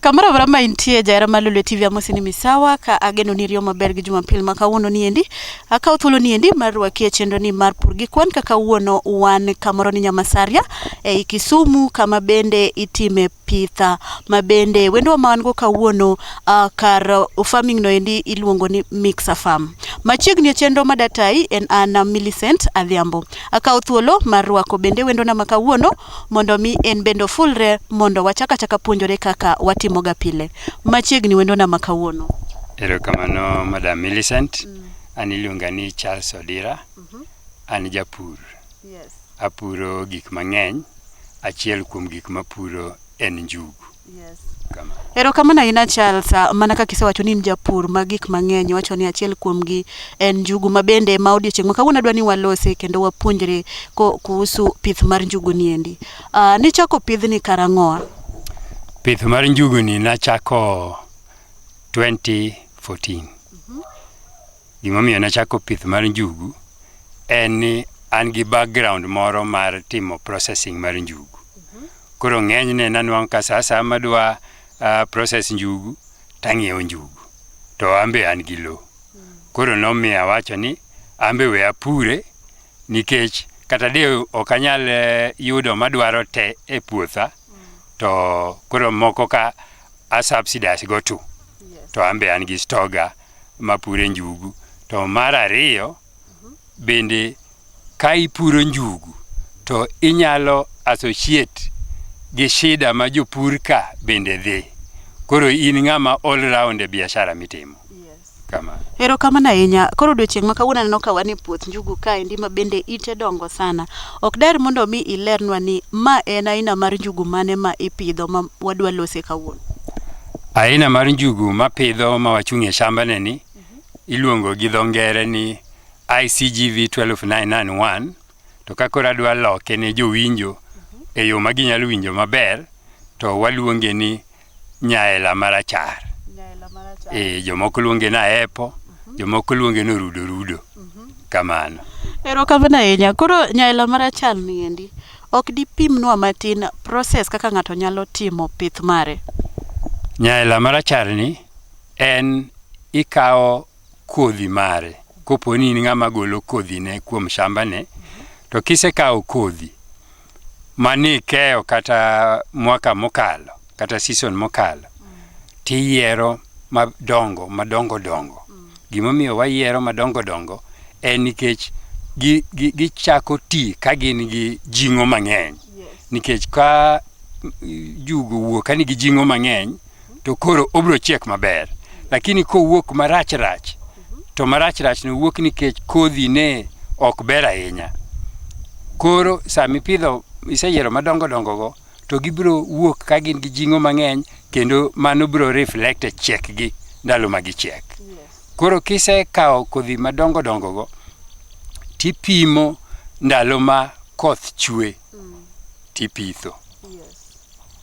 Kamoro amora ma intie jahera mar Lolwe TV amosi ni misawa ka ageno ni riyo maber gi Jumapil ma kawuono ni endi. Akawo thuolo ni endi mar rwaki e chenro ni mar pur gi kwan ka kawuono wan kamoro ni Nyamasaria ei Kisumu kama bende itime pitha ma bende wendwa ma wan go kawuono kar farming no endi iluongo ni Mixer Farm. Machiegni e chenro madatai en an Millicent Adhiambo. Akawo thuolo mar rwako bende wendona ma kawuono mondo mi en bende ofulre mondo wachak achaka puonjore kaka watimoga pile. Machiegni wendona ma kawuono. Erokamano Madam Millicent. An iluonga ni Charles Odira. An japur. Yes. Apuro gik mang'eny. Achiel kuom gik mapuro en njugu. Yes. Kama. Erokamano ahinya Charles, mana kaka isewacho ni in japur ma gik mang'eny, iwacho ni achiel kuomgi en njugu ma bende ma odiochieng' ma kawuono adwa ni walose kendo wapuonjre ko kuhusu pith mar njugu ni endi. Nichako pidhni karang'o? Pith mar njugu ni nachako 2014. Gimomiyo nachako pith mar njugu en ni an gi background moro mar timo processing mar njugu. Koro ng'enyne nanwang'o ka sa asaya madwa process njugu tang'iewo njugu to an be an gi lo. Koro nomiyo awacho ni an be we apure nikech kata de ok anyal yudo madwaro te e puotha to koro moko ka a subsidize go tu to an be an gi stoga mapure njugu. To mar ariyo bende ka ipuro njugu to inyalo associate gi shida ma jopur ka bende dhi. Koro in ng'ama all round e biashara mitimo. Kamano. Erokamano ahinya. Koro odiochieng' ma kawuono aneno ka wan e puoth njugu kaendi ma bende ite dongo sana. Ok daher mondo mi ilernwa ni ma en aina mar njugu mane ma ipidho ma wadwa lose kawuono. Aina mar njugu mapidho ma wachung' e shamba ne ni iluongo gi dho ngere ni ICGV 12991 to ka koro adwa loke ne jowinjo e yo ma ginyalo winjo maber to waluonge ni nyaela marachar. E, jomoko luonge ni aepo, jomoko luonge ni orudo rudo. Kamano. Erokamano ahinya. Koro nyaela marachar ni endi ok dipimnwa matin process kaka ng'ato nyalo timo pith mare. Nyaela marachar ni en ikawo kodhi mare kopo ni in ng'ama golo kodhi ne kuom shamba ne to kisekawo kodhi manikeyo kata mwaka mokalo kata season mokalo tiyiero madongo madongo dongo. Gimomiyo wayiero madongo dongo en nikech gichako ti ka gin gi jing'o mang'eny nikech ka njugu owuok ka nigi jing'o mang'eny to koro obiro chiek maber. Lakini kowuok marach rach to marach rach no wuok nikech kodhi ne ok ber ahinya. Koro samipidho iseyiero madongo dongo go to gibiro wuok ka gin gi jing'o mang'eny kendo mano biro reflect e chiek gi ndalo ma gichiek. Koro kisekawo kodhi madongo dongo go tipimo ndalo ma koth chwe tipitho.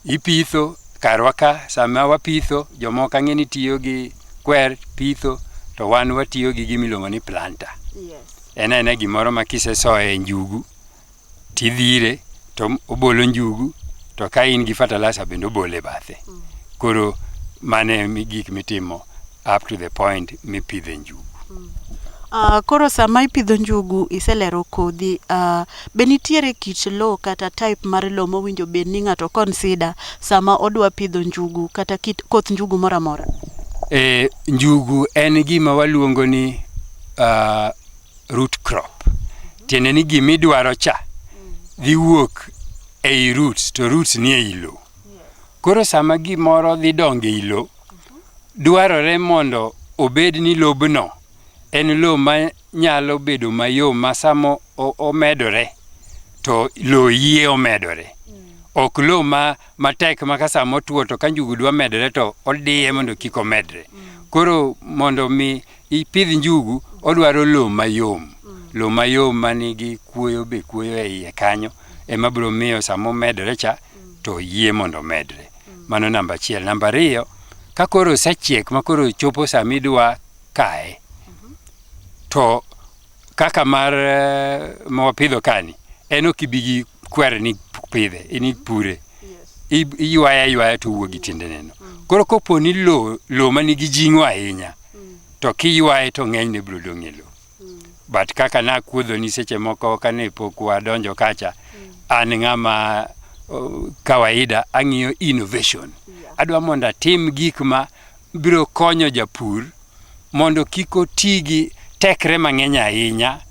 Ipitho karwa ka sama wapitho jomoko ang'e ni tiyo gi kwer pitho to wan watiyo gi gima iluongo ni planter. En aena gimoro ma kisesoye e njugu tidhire to obolo njugu to ka in gi fertilizer bende obolo e bathe. Koro mano e gik mitimo up to the point mipidhe njugu. Koro sama ipidho njugu iselero kodhi be nitiere kit lo kata type mar lo mowinjo bed ni ng'ato consider sama odwa pidho njugu kata kit koth njugu moro amora? E, njugu en gima waluongo ni root crop. Tiende ni gimidwaro cha dhi wuok ei roots to roots ni ei lo. Koro sama gimoro dhi dongo ei lo, dwarore mondo obed ni lobno en lo ma nyalo bedo mayom ma sama omedore to lo yie omedore. Ok lo ma matek ma ka sama otuo to ka njugu dwa medore to odiye mondo kik omedre. Koro mondo mi ipidh njugu odwaro lo mayom. Lo mayom manigi kuoyo be kuoyo e iye kanyo ema biro miyo sama omedore cha to yie mondo omedre. Mano namba achiel. Namba ariyo, ka koro osechiek ma koro chopo sama idwa kaye, to kaka mar ma wapidho kani, en ok ibi gi kwer ni pidhe, in ipure. Iywaye aywaya to owuok gi tiendene no. Koro kopo ni lo lo manigi jing'o ahinya to kiywaye to ng'enyne biro dong' e lo. But kaka nakuodho ni seche moko kane pok wadonjo kacha, an ng'ama kawaida ang'iyo innovation. Adwa mondo atim gik ma biro konyo japur mondo kik oti gi tekre mang'eny ahinya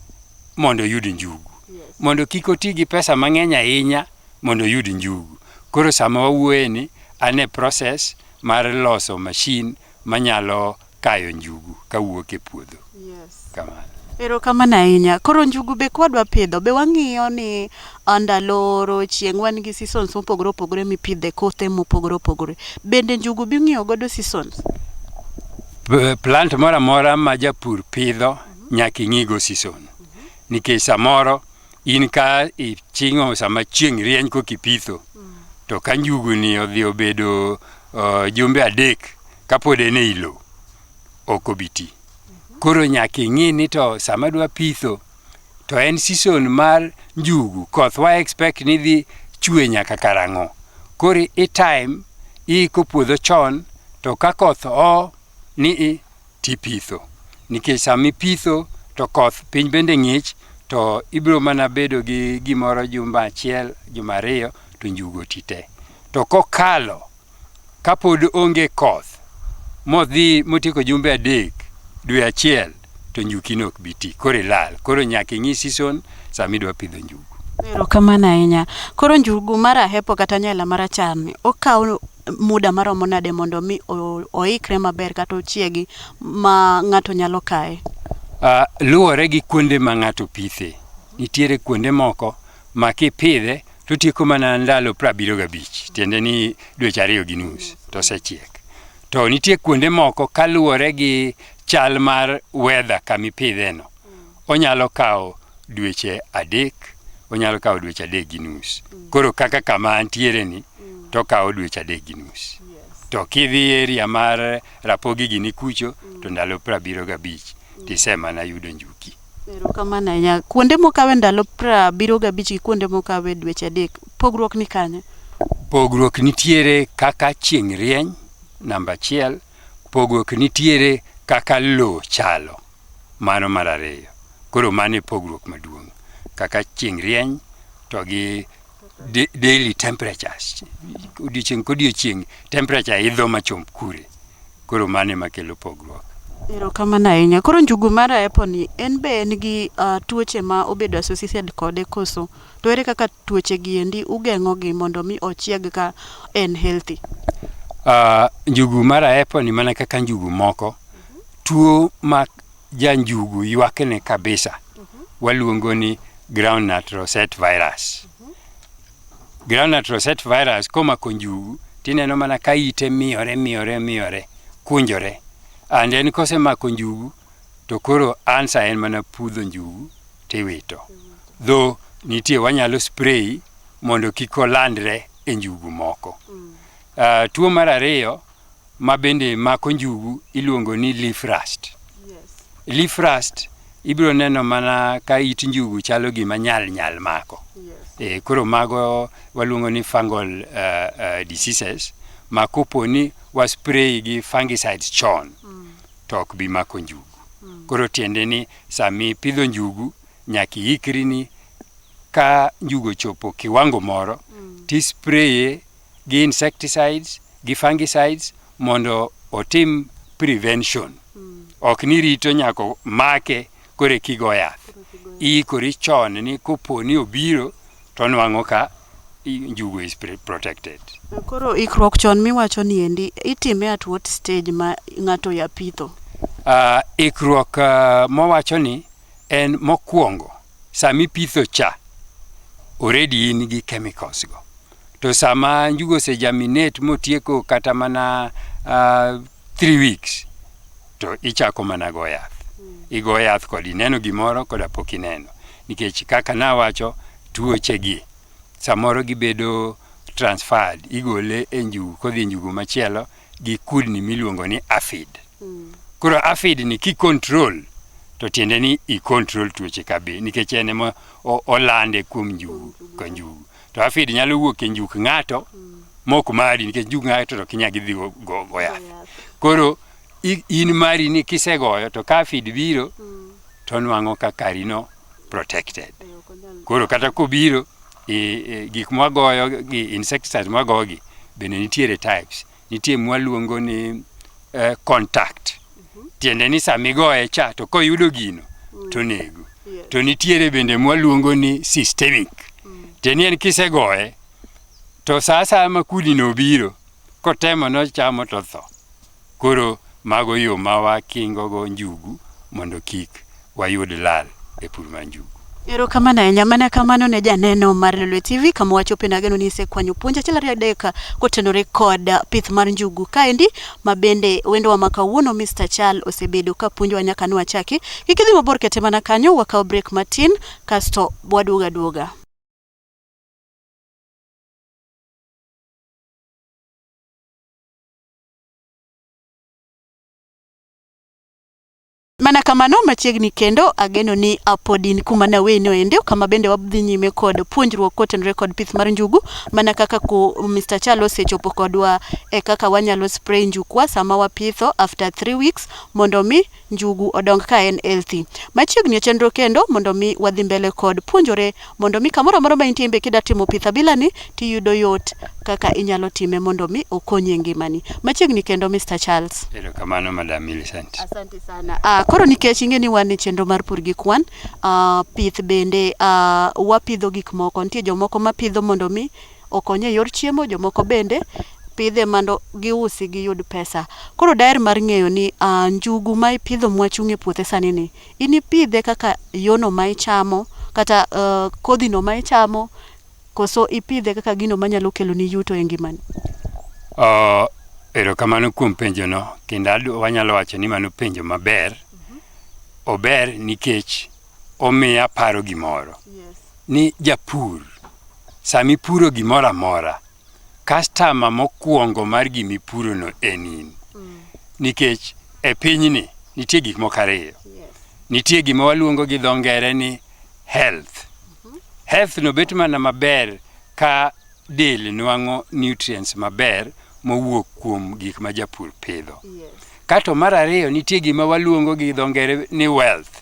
mondo oyud njugu. Mondo kik oti gi pesa mang'eny ahinya mondo oyud njugu. Koro sama wawuoye ni an e process mar loso machine manyalo kayo njugu kawuok e puodho. Kamano. Erokamano ahinya. Koro njugu be kwadwa pidho, be wang'iyo ni ndalo oro, chieng' wan gi seasons mopogore opogore mipidhe kothe mopogore opogore. Bende njugu bing'iyo godo seasons? Plant moro amora ma japur pidho nyaka ing'igo season. Nikech samoro in ka iching'o sama chieng' rieny kokipitho, to ka njugu ni odhi obedo jumbe 3 kapod en ei lowo, ok obi ti. Koro nyaka ing'i ni to sama adwa pitho to en season mar njugu, koth wa expect ni dhi chwe nyaka karang'o. Koro i time iiko puodho chon to ka koth o ni i tipitho. Nikech sama ipitho to koth piny bende ng'ich to ibiro mana bedo gi gimoro jumba achiel, juma 2 to njugu oti te. To kokalo kapod onge koth modhi motieko jumbe 3, dwe 1 to njuki no ok bi ti, koro ilal. Koro nyaka ing'i season sama idwa pidho njugu. Erokamano ahinya. Koro njugu mar ahepo kata nyela marachar ni okawo muda maromo nade mondo mi oikre maber kata ochiegi ma ng'ato nyalo kaye? Luwore gi kuonde ma ng'ato pithe. Nitiere kuonde moko ma kipidhe to otieko mana ndalo 75, tiende ni dweche 2.5 to osechiek. To nitie kuonde moko kaluwore gi chal mar weather kamipidhe no, onyalo kawo dweche 3, onyalo kawo dweche 3.5. Koro kaka kama antiere ni, to okawo dweche 3.5. To kidhi area mar Rapogi gini kucho, to ndalo 75 tisemana yudo njuki. Erokamano ahinya. Kuonde mokawe ndalo 75 gi kuonde mokawe dweche 3, pogruok ni kanye? Pogruok nitiere kaka chieng' rieny, namba 1, pogruok nitiere kaka lowo chalo, mano mar 2. Koro mano e pogruok maduong'. Kaka chieng' rieny to gi daily temperatures. Odiochieng' kodiochieng' temperature idho machop kure. Koro mano ema kelo pogruok. Erokamano ahinya. Koro njugu mar ahepo ni en be en gi tuoche ma obedo associated kode koso? To ere kaka tuoche gi endi ugeng'o gi mondo mi ochieg ka en healthy? Njugu mar ahepo ni mana kaka njugu moko, tuo ma janjugu ywakne kabisa waluongo ni groundnut rosette virus. Groundnut rosette virus komako njugu tineno mana ka ite miyore miyore miyore kunjore. And en kosemako njugu to koro answer en mana pudho njugu tiwito. Though nitie wanyalo spray mondo kik olandre e njugu moko. Tuo mar 2 ma bende mako njugu iluongo ni leaf rust. Leaf rust ibiro neno mana ka it njugu chalo gima nyal nyal mako. Koro mago waluongo ni fungal diseases ma kopo ni wa spray gi fungicides chon to ok bi mako njugu. Koro tiende ni sami pidho njugu nyaka iikri ni ka njugu ochopo kiwango moro ti spraye gi insecticides gi fungicides mondo otim prevention. Ok ni rito nyaka make koro eka igo yath. Iikori chon ni kopo ni obiro to onwang'o ka njugu is protected. Koro ikruok chon miwacho ni endi itime at what stage ma ng'ato ya pitho? Ikruok mowacho ni en mokwongo sami pitho cha already in gi chemicals go. To sama njugu ose germinate motieko kata mana 3 weeks to ichako mana go yath. Igo yath kod ineno gimoro koda pok ineno. Nikech kaka nawacho tuoche gi samoro gibedo transferred, igole e njugu kodhi e njugu machielo gi kudni miluongo ni aphid. Koro aphid ni ki control to tiende ni i control tuoche ka be nikech en ema olande kuom njugu ka njugu. To aphid nyalo wuok e njuk ng'ato. Mok mari nikech njug ng'ato to ok inyal gidhi go, go, go yath. Koro in mari ni kisegoyo to ka aphid biro to nwang'o ka kari no protected. Koro kata kobiro gik mwagoyo gi insecticides mwagoyo gi bende nitiere types. Nitie mwaluongo ni contact. Tiende ni sama igoye cha to koyudo gino to onego. To nitiere bende mwaluongo ni systemic. Tiende ni en kisegoye to sa asaya ma kudni no obiro kotemo nochamo to otho. Koro mago yo ma wakingo go njugu mondo kik wayud lal e pur mar njugu. Erokamano ahinya. Mana kamano ne janeno mar Lolwe TV kama wachope nageno ni isekwanyo puonj achiel ariyo adek kotenore kod pith mar njugu kaendi ma bende wendowa ma kawuono Mr. Chal osebedo ka puonjowa nyaka nwachaki. Kik idhi mabor kete mana kanyo wakaw break matin kasto waduogo aduoga. Mana kamano machiegni kendo ageno ni pod in kuma naweyi noendo kama bende wadhi nyime kod puonjruok kotenore kod pith mar njugu mana kaka ku Mr. Chalo osechopo kodwa e kaka wanyalo spray njukwa sama wapitho after 3 weeks mondo mi njugu odong ka en healthy. Machiegni e chenro kendo mondo mi wadhi mbele kod puonjore mondo mi kamoro amora ma intie be kida timo pith abilani tiyudo yot kaka inyalo time mondo mi okonyi e ngimani. Machiegni kendo Mr. Charles. Erokamano Madam Millicent. Asante sana. Koro nikech ing'e ni wan e chenro mar pur gi kwan, pith bende wapidho gik moko. Nitie jomoko mapidho mondo mi okony e yor chiemo, jomoko bende pidhe mondo giusi giyud pesa. Koro daher mar ng'eyo ni njugu ma ipidho mwachung' e puothe sani ni, in ipidhe kaka yono ma ichamo kata kodhi no ma ichamo koso ipidhe kaka gino manyalo keloni yuto e ngimani? Erokamano kuom penjono kendo wanyalo wacho ni mano penjo maber. Ober nikech omiyo aparo gimoro. Ni japur sama ipuro gimoro amora, kastama mokwongo mar gimipurono en in. Nikech e pinyni nitie gik moko ariyo. Nitie gima waluongo gi dho ngere ni health. Health no bet mana maber ka del nwang'o nutrients maber mowuok kuom gik ma japur pidho. Kato mar ariyo nitie gima waluongo gi dho ngere ni wealth.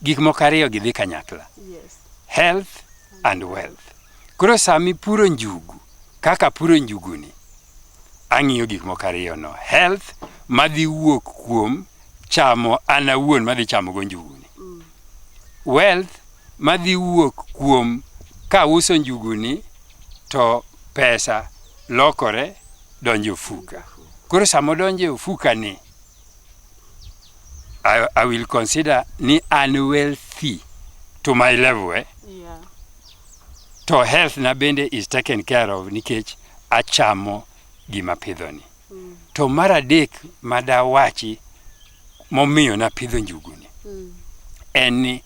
Gik moko ariyo gi dhi kanyakla. Health and wealth. Koro sama ipuro njugu, kaka apuro njugu ni, ang'iyo gik moko ariyo no. Health madhi wuok kuom chamo an awuon madhi chamo go njugu ni. Wealth madhi wuok kuom kauso njugu ni to pesa lokore donjo e ofuka. Koro sama odonjo e ofuka ni, I will consider ni an wealthy to my level eh? Yeah. To health na bende is taken care of nikech achamo gima pidho ni. To mar adek madawachi momiyo napidho njugu ni en ni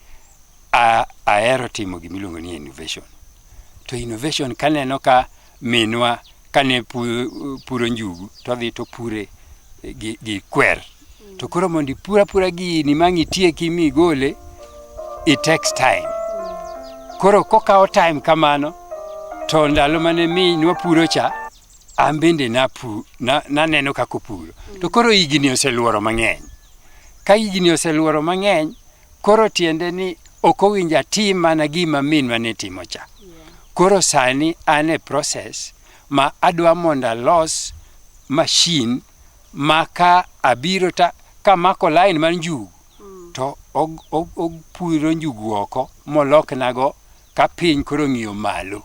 ahero timo gimiluongo ni innovation. To innovation kaneno ka minwa kane puro njugu to odhi to opure gi kwer. To koro mondo ipur apura gini ma ang' itieki migole, it takes time. Koro kokawo time kamano, to ndalo mane minwa puro cha, an bende naneno kaka opuro. To koro higni oseluoro mang'eny. Ka higni oseluoro mang'eny, koro tiende ni ok owinjo atim mana gima minwa ne timo cha. Koro sani an e process ma adwa mondo alos machine ma ka abiro ta kamako line mar njugu to opuro njugu oko moloknago ka piny koro ong'iyo malo.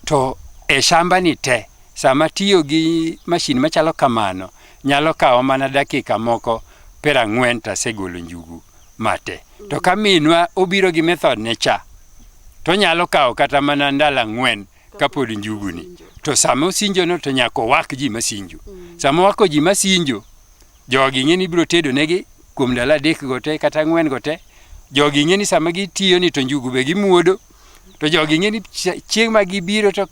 To e shamba ni te, sama atiyo gi mashin machalo kamano, nyalo kawa mana dakika moko 40 to asegolo njugu mate. To ka minwa obiro gi method ne cha, to onyalo kawo kata mana ndalo 4 kapod njugu ni. To sama osinjo no to nyaka owak ji masinjo. Sama owako ji masinjo, jogi ing'e ni ibiro tedo negi kuom ndalo 3 go te kata 4 go te. Jogi ing'e ni sama gitiyo ni to njugu be gimuodo. To jogi ing'e ni chieng' ma gibiro to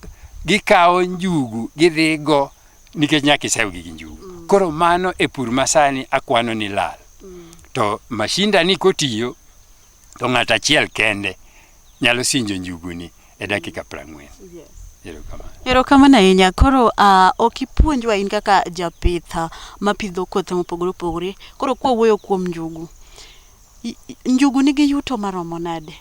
gikawo njugu gidhi go nikech nyaka isewgi gi njugu. Koro mano e pur masani akwano ni lal. To mashinda ni kotiyo to ng'ato achiel kende nyalo sinjo njugu ni e dakika 40. Yes. Erokamano. Erokamano ahinya. Koro ok ipuonjwa in kaka japith mapidho kothe mopogore opogore. Koro kwawuoyo kuom njugu, njugu nigi yuto maromo nade?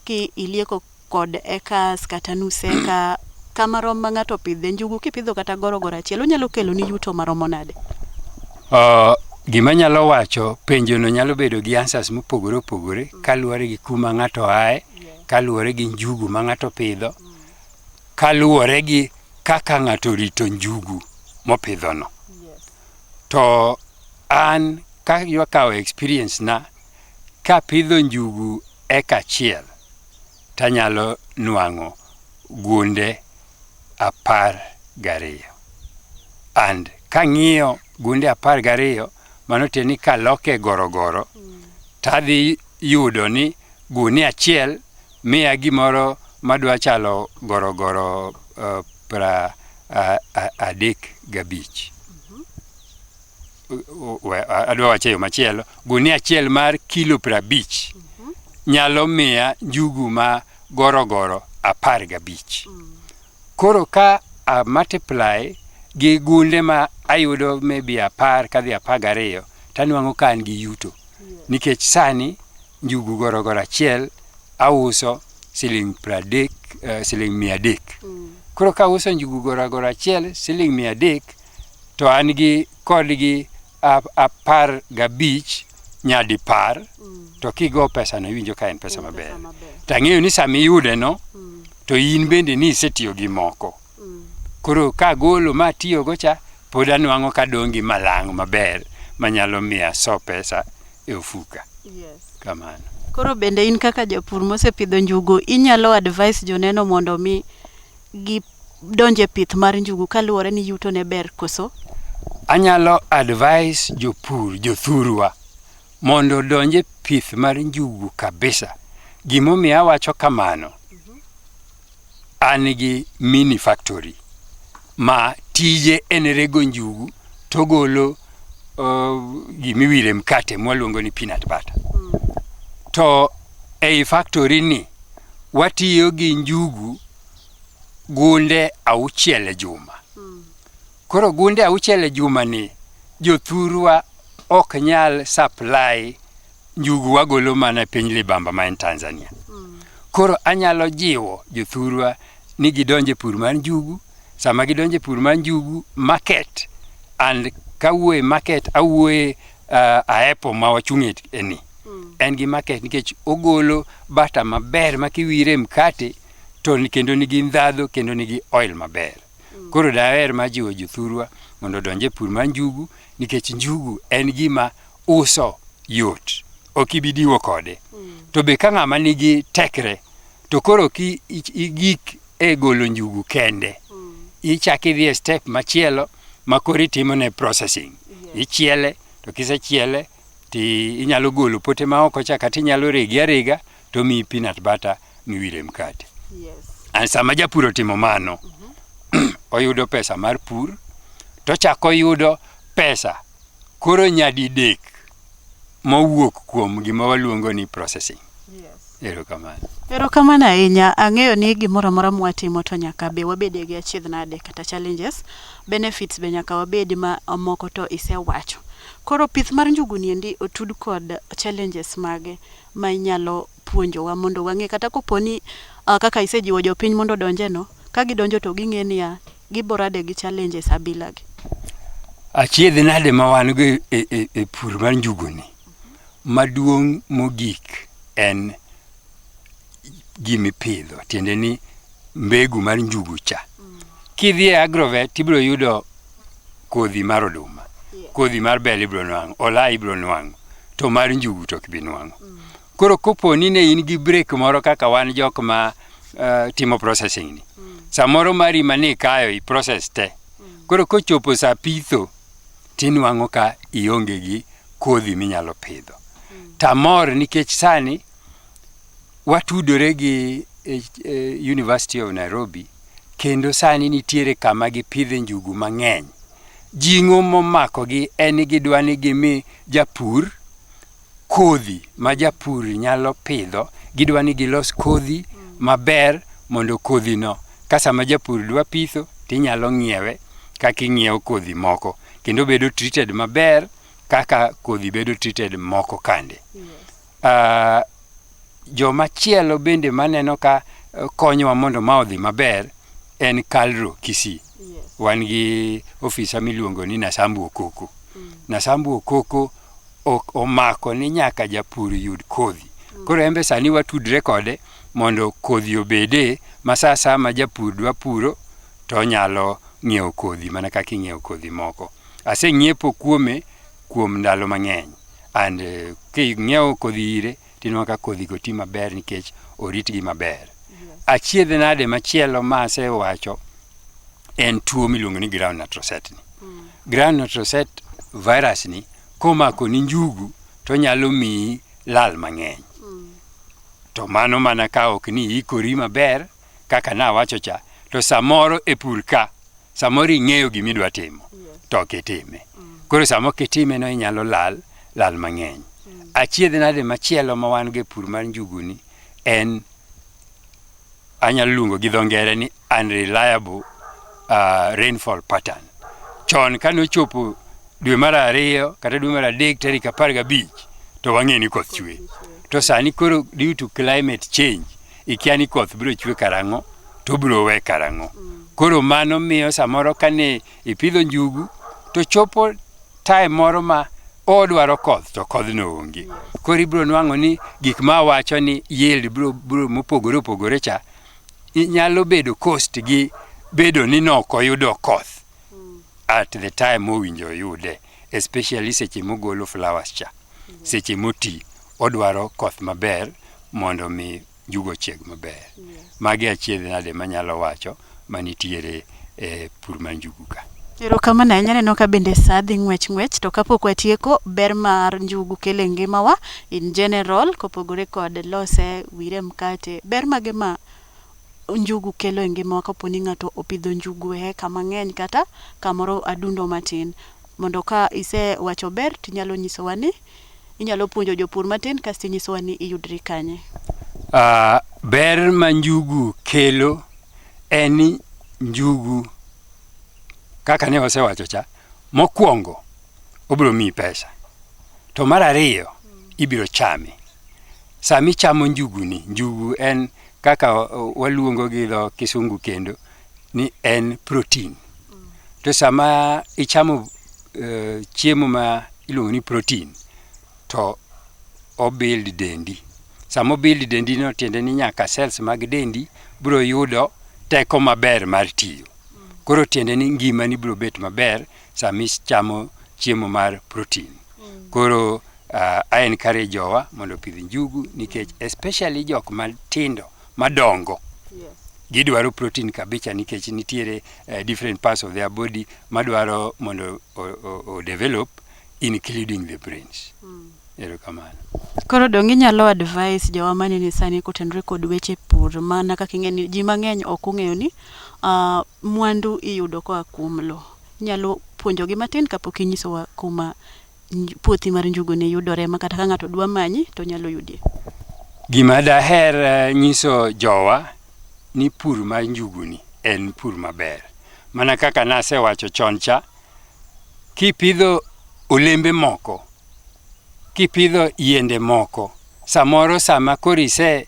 Ki ilieko kod acres kata nus eka kama rom ma ng'ato opidhe njugu kipidho kata gorogoro achiel onyalo kelo ni yuto maromo nade? Gima anyalo wacho, penjono nyalo bedo gi answers mopogore opogore kaluwore gi kuma ng'ato ae, kaluwore gi njugu ma ng'ato opidho, kaluwore gi kaka ng'ato orito njugu mopidhono. To an kadwa kawo experience na, kapidho njugu eka achiel, tanyalo nwang'o gunde 12. And kang'iyo gunde 12, mano tiende ni kaloke e gorogoro, tadhi yudo ni gunia achiel miya gimoro madwa chalo gorogoro 35. Adwa wacho e yo machielo, gunia achiel mar kilo 50 nyalo miya njugu ma gorogoro 15. Koro ka a multiply gi gunde ma ayudo maybe 10 kadhi 12 tanwang'o ka an gi yuto. Nikech sani njugu gorogoro achiel auso siling 30, siling 300. Koro kauso njugu gorogoro achiel siling 300 to an gi kodgi 15 nyadipar to kigo pesano iwinjo ka en pesa maber. Tang'eyo ni sama iyude no to in bende ni isetiyo gi moko. Koro kagolo ma atiyogo cha pod anwang'o kadong' gi malang' maber manyalo miyo aso pesa e ofuka. Kamano. Koro bende in kaka japur mosepidho njugu inyalo advise joneno mondo mi gidonj e pith mar njugu kaluwore ni yuto ne ber koso? Anyalo advise jopur, jothurwa mondo odonj e pith mar njugu kabisa. Gimomiyo awacho kamano, an gi mini factory ma tije en rego njugu togolo gimiwire mkate mwaluongo ni peanut butter. To ei factory ni watiyo gi njugu gunde 6 e juma. Koro gunde 6 e juma ni jothurwa ok nyal supply njugu wagolo mana e piny libamba ma en Tanzania. Koro anyalo jiwo jothurwa ni gidonj e pur mar njugu. Sama gidonjo e pur mar njugu, market and kawuoye market awuoye aepo ma wachung'e e ni. En gi market nikech ogolo bata maber ma kiwire e mkate to kendo nigi ndhadhu kendo nigi oil maber. Koro daher mar jiwo jothurwa mondo odonj e pur mar njugu nikech njugu en gima uso yot, ok ibi diwo kode. To be ka ng'ama nigi tekre to koro ok igik e golo njugu kende. Ichak idhi e step machielo ma koro itimone processing. Ichiele to kisechiele ti inyalo golo pote ma oko cha kata inyalo rege arega to omiyi peanut butter miwire e mkate. And sama japur otimo mano, oyudo pesa mar pur, tochako oyudo pesa koro nyadidek mowuok kuom gima waluongo ni processing. Erokamano. Erokamano ahinya. Ang'eyo ni gimoro amora mwatimo to nyaka be wabede gi achiedh nade kata challenges. Benefits be nyaka wabed ma moko to isewacho. Koro pith mar njugu ni endi otud kod challenges mage ma inyalo puonjowa mondo wang'e kata koponi kaka isejiwo jopiny mondo odonje no, ka gidonjo to ging'e niya, giborade gi challenges abila gi. Achiedh nade ma wan go e pur mar njugu ni, maduong' mogik en gimipidho, tiende ni mbegu mar njugu cha. Kidhi e agrovet tibiro yudo kodhi mar oduma, kodhi mar bel ibiro nwang'o, olayo ibiro nwang'o, to mar njugu to ok ibi nwang'o. Koro kopo ni ne in gi break moro kaka wan jok ma timo processing ni, samoro mari mane ikayo i process te. Koro kochopo sa pitho, tinwang'o ka ionge gi kodhi minyalo pidho. Tamor nikech sani watudore gi University of Nairobi kendo sani nitiere kama gipidhe njugu mang'eny. Jing'o momakogi en ni gidwa ni gimi japur kodhi ma japur nyalo pidho, gidwa ni gilos kodhi maber mondo kodhi no Ka sama japur dwa pitho tinyalo ng'iewe kaka ing'iewo kodhi moko kendo bedo treated maber kaka kodhi bedo treated moko kande. Joma chielo bende maneno ka konyowa mondo ma odhi maber en Kalro Kisii. Wan gi ofisa miluongo ni Nasambu Okoko. Nasambu Okoko omako ni nyaka japur yud kodhi. Koro en be sani watudre kode mondo kodhi obede ma sa asaya ma japur dwa puro to onyalo ng'iewo kodhi mana kaka ing'iewo kodhi moko. Aseng'iepo kuome kuom ndalo mang'eny and king'iewo kodhi ire tinwang'o ka kodhi go ti maber nikech oritgi maber. Achiedh nade machielo ma asewacho en tuo miluongo ni groundnut rosette ni. Groundnut rosette virus ni komako ni njugu to nyalo miyi lal mang'eny. To mano mana ka ok ni iikori maber kaka nawacho cha to samoro e pur ka samoro ing'eyo gima idwa timo to ok itime. Koro sama ok itime no inyalo lal lal mang'eny. Achiedh nade machielo ma wan go e pur mar njugu ni en anyalo luongo gi dho ngere ni unreliable rainfall pattern. Chon kane ochopo dwe mar ariyo kata dwe mar adek tarik 15 to wang'e ni koth chwe. To sani koro due to climate change ikia ni koth biro chwe karang'o to obiro we karang'o. Koro mano miyo samoro kane ipidho njugu to chopo time moro ma odwaro koth to kodhno onge. Koro ibiro nwang'o ni gik ma awacho ni yield biro mopogore opogore cha nyalo bedo cost gi bedo ni nokoyudo koth at the time mowinjo oyude especially seche mogolo flowers cha. Seche moti odwaro koth maber mondo mi njugu ochieg maber. Magi achiedh nade manyalo wacho manitiere e pur mar njugu ka. Erokamano ahinya aneno ka bende saa dhi ng'wech ng'wech to kapok watieko ber mar njugu kelo e ngimawa in general kopogore kod lose, wire e mkate, ber mage ma njugu kelo e ngimawa kapo ni ng'ato opidho njugu e eka mang'eny kata kamoro adundo matin mondo ka isewacho ber tinyalo nyisowa ni inyalo puonjo jopur matin kasto inyisowa ni iyudri kanye. Ber ma njugu kelo en ni njugu kaka ne wasewacho cha, mokwongo obiro miyi pesa. To mar ariyo, ibiro chame. Sama ichamo njugu ni, njugu en kaka waluongo gi dho kisungu kendo ni en protein. To sama ichamo chiemo ma iluongo ni protein to o build dendi. Sama o build dendi no tiende ni nyaka cells mag dendi biro yudo teko maber mar tiyo. Koro tiende ni ngimani biro bet maber sama ichamo chiemo mar protein. Koro I encourage jowa mondo opidh njugu nikech especially jok matindo madongo gidwaro protein kabisa nikech nitiere different parts of their body madwaro mondo o develop including the brains. Erokamano. Koro dong inyalo advise jowa maneni sani kotenore kod weche pur mana kaka ing'e ni ji mang'eny ok ong'eyo ni mwandu iyudo koa kuom lowo. Inyalo puonjogi matin kapok inyisowa kuma puothi mar njugu ni yudore ma kata ka ng'ato dwa manyi to nyalo yudi. Gima daher nyiso jowa ni pur mar njugu ni en pur maber. Mana kaka nasewacho chon cha, kipidho olembe moko, kipidho yiende moko, samoro sama koro ise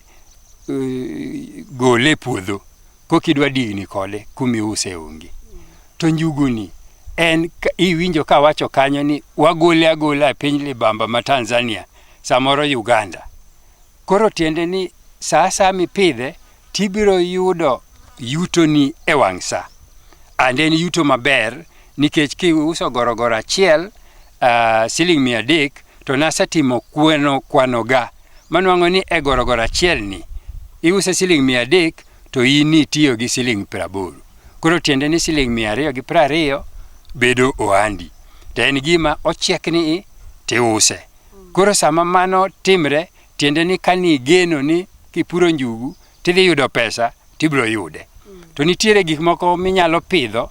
gole e puodho, kokidwa digni kode kumiuse onge. To njugu ni en iwinjo kawacho kanyo ni wagole agola e piny libamba ma Tanzania, samoro Uganda. Koro tiende ni sa asaya mipidhe tibiro yudo yutoni e wang' sa. And en yuto maber nikech kiuso gorogoro achiel siling 300 to nasetimo kweno kwano ga manwang'o ni e gorogoro achiel ni iuse siling 300 to in itiyo gi siling 80. Koro tiende ni siling 220 bedo ohandi. To en gima ochiek ni tiuse. Koro sama mano timre, tiende ni kani igeno ni kipuro njugu tidhi yudo pesa, tibiro yude. To nitiere gik moko minyalo pidho,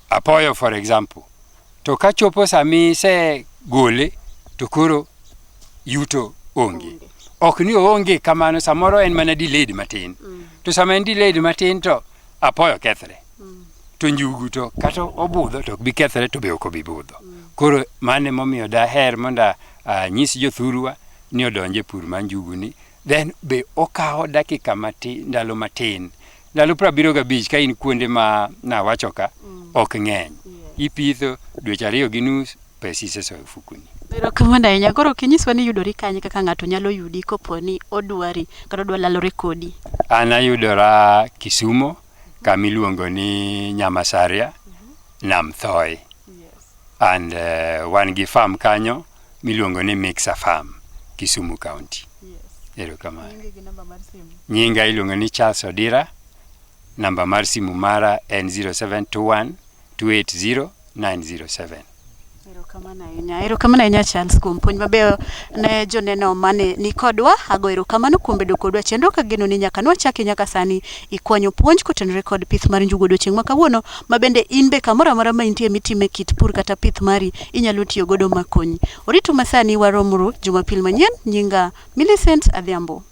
apoyo for example. To kachopo sama isegole to koro yuto onge. Ok ni oonge kamano, samoro en mana delayed matin. To sama en delayed matin to Apoyo kethre. To njugu to kata obudho to ok bi kethre to be ok obi budho. Koro mano emomiyo daher mondo anyis jothurwa ni odonj e pur mar njugu ni. Then be okawo dakika matin, ndalo matin. Ndalo 75 ka in kuonde ma nawacho ka ok ng'eny. Ipitho dweche ariyo gi nus pesa isesoyo e ofukoni. Erokamano ahinya. Koro kinyiswa ni yudori kanye kaka ng'ato nyalo yudi kopo ni odwari kata odwa lalore kodi. An ayudora Kisumo kama iluongo ni Nyamasaria, Nam Thoi. And wan gi farm kanyo miluongo ni Mixer Farm, Kisumu County. Erokamano. Nyinga iluongo ni Charles Odira. Namba mar simu mara en 0721 280 907. Erokamano ahinya. Erokamano ahinya Charles kuom puonj mabeyo ne joneno mane ni kodwa. Ago erokamano kuom bedo kodwa chenro kageno ni nyaka nwachaki nyaka sani ikwanyo puonj kotenore kod pith mar njugu odiochieng' ma kawuono ma bende in be kamoro amora ma intie mitime kit pur kata pith mari inyalo tiyo godo makonyi. Oritu masani waromuru Jumapil manyien. Nyinga Millicent Adhiambo.